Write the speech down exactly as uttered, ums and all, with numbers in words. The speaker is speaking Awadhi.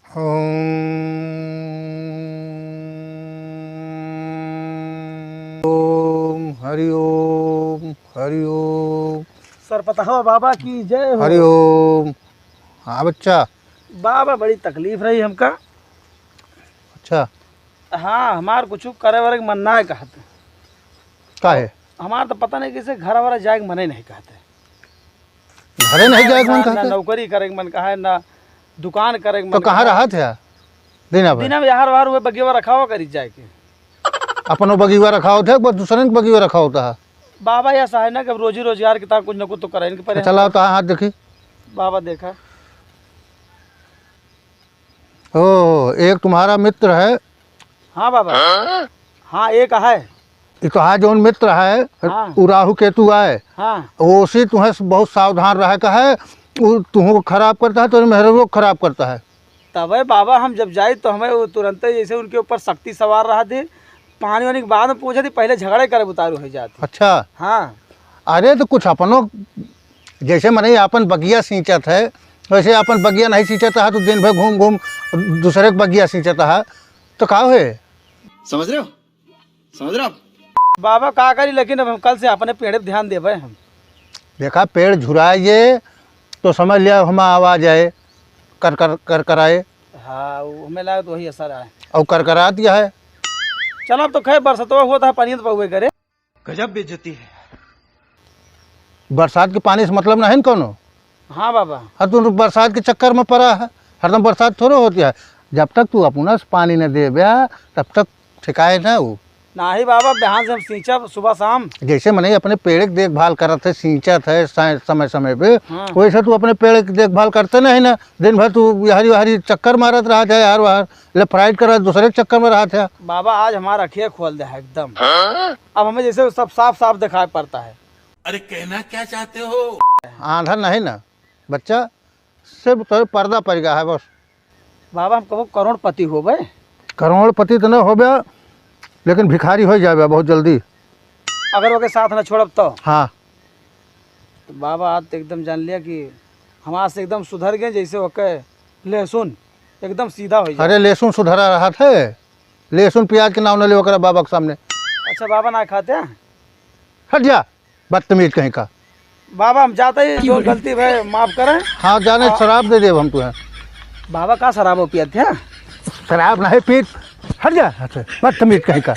ओम, ओम, हरि ओम, हरि ओम। सरपतहवा बाबा की जय हो। हरि ओम। हाँ बच्चा। बाबा, बड़ी तकलीफ रही हमका। अच्छा। हाँ, हमार कुछ करे वरे के मन ना है कहत। काहे? हमार तो पता नहीं कैसे घर वरा जाए के मन ही नहीं कहत। घरे नहीं जाए के मन ना, ना कहत? नौकरी करे के मन कहा है, ना दुकान करे के मन तो कहाँ कहा है। रहत है? दिना भर? दिना में यार वार हुए बगिया रखावा करी जाए के। अपनो बगिया रखावत है, बस दूसरे के बगिया रखावत है। बाबा, या साहे ना कि अब रोजी रोजगार के तार कुछ न कुछ तो करे इनके परे। चला तो हाथ देखी। बाबा देखा। ओ, एक तुम्हारा मित्र है। हाँ बाबा। हाँ, एक है। ये तो हाँ, जौन मित्र है, हाँ। उ राहु केतु आए। हाँ। वो उसी तुम्हें बहुत सावधान रहे का है, वो तुमको खराब करता है, तो मेहरबो खराब करता है। तबे बाबा, हम जब जाई तो हमें वो तुरंते जैसे उनके ऊपर शक्ति सवार रहा थी, पानी वानी के बाद में पूछे थी, पहले झगड़े करे उतारू हो जाती। अच्छा। हाँ। अरे तो कुछ अपनो, जैसे मनई अपन बगिया सींचत है, वैसे अपन बगिया नहीं सींचत है तो दिन भर घूम घूम दूसरे के बगिया सींचत है, तो का है? समझ रहे हो? समझ रहे हो आप? बाबा का करी, लेकिन अब हम कल से अपने पेड़ पे ध्यान देबे हम। देखा, पेड़ झुराए जे तो समझ लिया हम आवाज आए, कर कर कर कराए। हाँ, वो हमें लगा तो वही असर आए। और करकरात यह है। चलो, अब तो खैर बरसतवा हुआ था, पानी तो पौबे करे। गजब बेइज्जती है। बरसात के पानी से मतलब नहीं न कौनो। हाँ बाबा। हर तू बरसात के चक्कर में पड़ा है, हरदम बरसात थोड़ो होती है। जब तक तू अपना से पानी न देबे, तब तक ठिकाए ना हो। नाही बाबा, बिहान से हम सींचब सुबह शाम। जैसे मनई अपने पेड़ के देखभाल करत है, सींचत है स-, समय समय पे, हाँ। वैसे तू अपने पेड़ के देखभाल करते नहीं ना। दिन भर तू यहरी वहरी चक्कर मारत रहत है, यार वार left right करत, दूसरे के चक्कर में रहत है। बाबा, आज हमारा अखिया खोल दे है एकदम। हाँ? अब हमें जैसे सब साफ साफ दिखाई पड़ता है। अरे, कहना क्या चाहते हो? आंधर नहीं ना बच्चा, सिर्फ तो पर्दा पड़ गया है बस। बाबा, हम कबो करोड़पति होबे? करोड़पति तो न होबे, लेकिन भिखारी हो जाबे बहुत जल्दी। अगर ओके साथ न छोड़ब तो? हाँ। तो बाबा, आज तो एकदम जान लिया कि हमार से एकदम सुधर गए, जैसे ओके लहसुन एकदम सीधा हो जाए। अरे, लहसुन सुधरा रहत है, लहसुन प्याज के नाम न ले ओकरा बाबा के सामने। अच्छा बाबा, ना खाते हैं? हट जा। बदतमीज कहीं का। बाबा, हम जाते ही जो गलती भय माफ करें। हाँ, जाने आ- शराब दे देब हम तुहें। बाबा, का शराब पियत है? शराब नहीं पीत, हट जा यहाँ से, बदतमीज कहीं का।